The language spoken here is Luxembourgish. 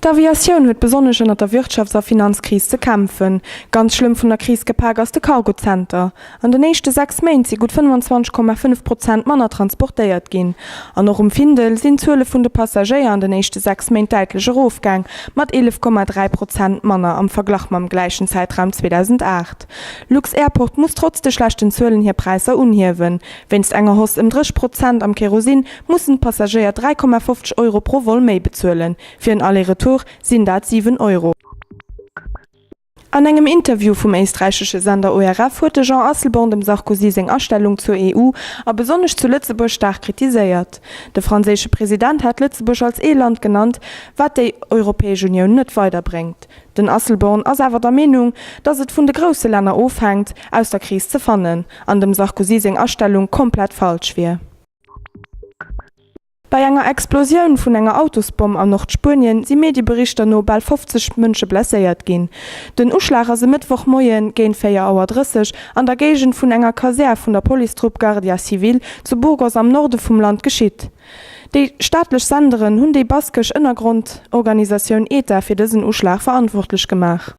D'Aviatioun huet besonnesch ënnert der Wirtschafts a Finanzkris ze kämpfen. Ganz schlëmm vun der Kris gepak ass de Cargozenter. An den éischte 6 Méint si gutt 25,5 Prozent manner transportéiert ginn. An och um Findel sinn d'Zuele vun de Passagéier an den éischte 6 Méint däitlech erofgaang, mat 11,3 Prozent manner am Verglach mam gläichen Zäitraum 2008. Lux-Airport muss trotz de schlechten Zuelen hir Präisser unhiewen. Wéinst enger Hausse ëm 30 Prozent am Kerosin mussen d'Passagéier 3,50 Euro pro Vol méi bezuelen. Fir en Aller-Retour sinn dat 7 Euro. An engem Interview vum éisträichesche Sender ORF huet de Jean Asselborn dem Sarkozy seng Astellung zur EU a besonnesch zu Lëtzebuerg staark kritiséiert. De franséische President hat Lëtzebuerg als ee Land genannt, wat déi Europäesch Unioun net weiderbréngt. Den Asselborn ass awer der Meenung, datt et vun de grousse Länner ofhänkt, aus der Kris ze fannen, an dem Sarkozy seng Astellung komplett falsch wier. Bei enger Explosioun vun enger Autosbomm an Nordspuenien si Medieberichter no bal 50 Mënsche blesséiert ginn. Den Uschlag ass e Mëttwochmoie géint 4 Auer 30 an der Géigend vun enger Kasär vun der Policestrupp Guardia Civil zu Burgos am Norde vum Land geschitt. Déi staatlech Senderen hunn déi baskesch Ënnergrondorganisatioun ETA fir dësen Uschlag verantwortlech gemaach.